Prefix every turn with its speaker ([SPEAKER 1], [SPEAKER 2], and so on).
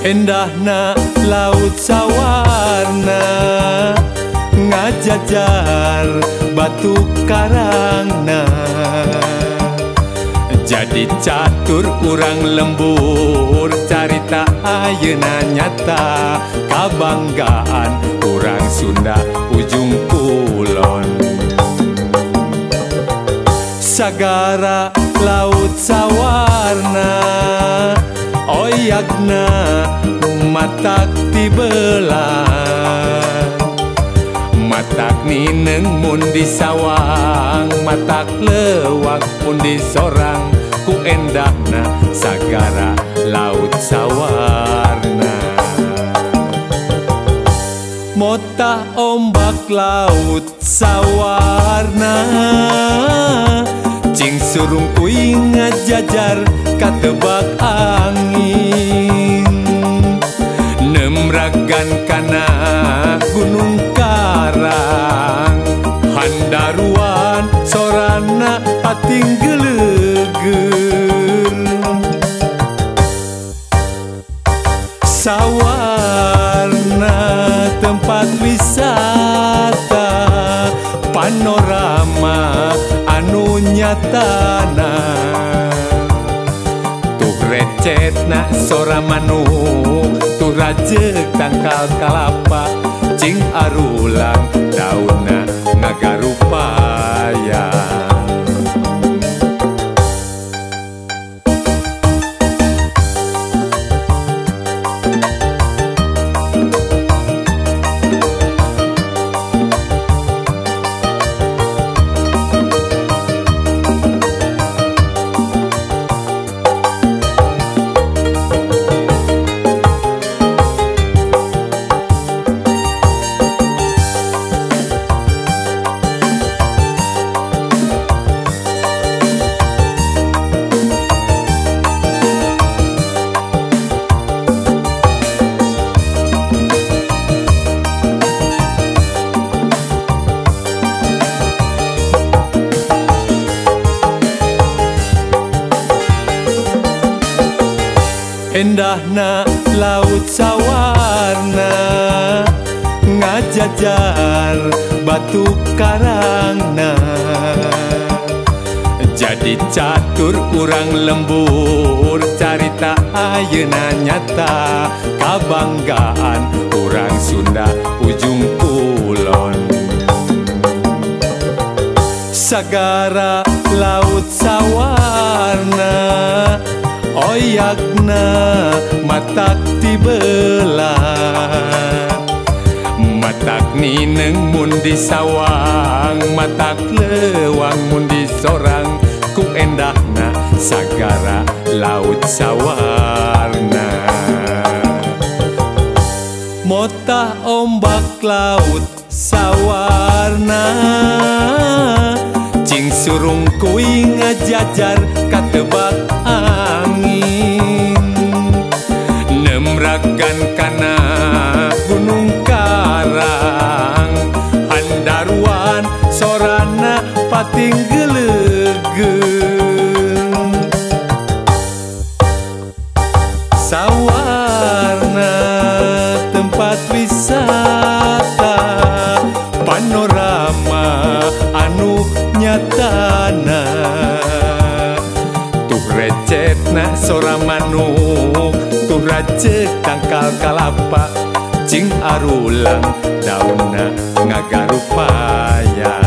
[SPEAKER 1] Endahna laut sawarna ngajajar batu karangna. Jadi catur urang lembur carita ayeuna nyata kabanggaan urang Sunda ujung kulon. Sagara laut sawarna oyagna matak tibelang, matak nineng mun disawang, matak lewak mun disorang, ku endahna sagara laut sawarna. Motah ombak laut sawarna, cing surung kuing ngajajar katebak angin, nemragan kana gunung karang, handaruan sorana pating geleger. Sawarna tempat wisata panorama anu nyatana, tuh recetna sora manuk, tuh rajek tangkal kalapa, cing arulang daunna ngagarupaya. Endahna laut sawarna ngajajar batu karangna. Jadi catur urang lembur carita ayeuna nyata kabanggaan urang Sunda ujung kulon. Sagara laut sawarna oyagna matak tibelang, matak nineng mun disawang, matak lewang mun disorang, ku endahna sagara laut sawarna. Motah ombak laut sawarna, cing surung kuing ngajajar katebak angin, nemragan kana gunung karang, handaruan sorana pating gelegeun. Sawarna tempat wisata panorama anu nyatana, tuh recetna sora manuk, tuh rajek tangkal kalapa, cing arulang daunna ngagarupaya.